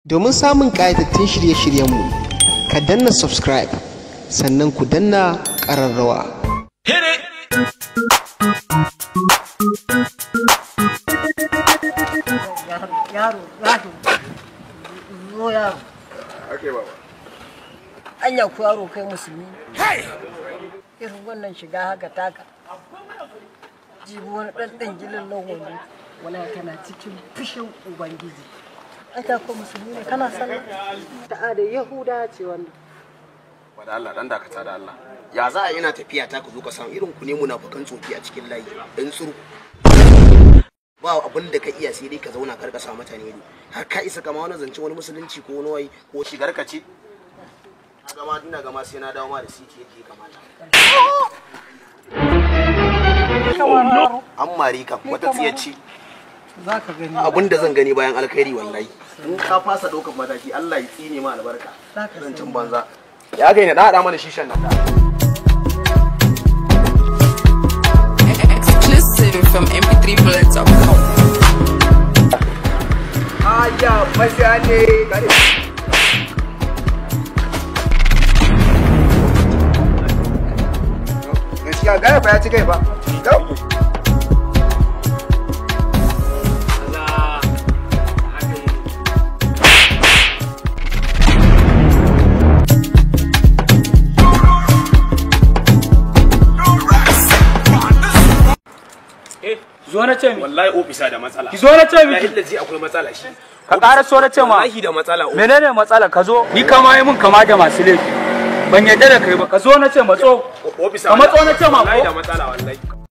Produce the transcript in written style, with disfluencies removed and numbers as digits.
Domin samun ƙayatattun shirye-shiryenmu, ka danna subscribe sannan ku danna ƙararrawa. Hit it! Yaro, yaro, zo yaro. Ake baba. Anya ku yaro kai musulmi. Irin wannan shiga haka taka. Jibi wani ɗan ɗan nan wando. Wala kana cikin fushin Ubangiji. Aka ko musulmi ne kana sallah. Ta'a da Yahuda ce wannan. Ba da Allah dan dakata da Allah. Ya za a ina tafiya ta ku zo ka samu irin ku ne munafukan tsofi a cikin layi. Ɗan tsuru. Ba abin da ka iya sai dai ka zauna kar ka sa mutane ido. Har ka isa kama wani zance wani musulunci ko wani wai ko shigar ka ce. Na gama ina gama sai na dawo ma da siti yadda ya kamata. An mare ka wata tsiyaci. Za ka gani. Abin da zan gani bayan alkhairi wallahi. In ka fasa ɗaukar mataki Allah ya tsine ma albarka. Za ka Zancen banza. Ya kai ne da haɗa mana shishan nan da. Exclusive from mp3bullet.com. Aya masane kare. Gaskiya gaya fa ya ci kai fa. Zo na ce mi. Wallahi ofisa da matsala. Ki zo na ce miki. Wallahi akwai matsala shi. Ka ƙara so na ce ma. Wallahi da matsala. Menene matsala ka zo? Ni kama yi mun kama da masu laifi. Ban yadda da kai ba. Ka zo na ce matso. Ofisa. Ka matso na ce ma Wallahi da ko? matsala wallahi.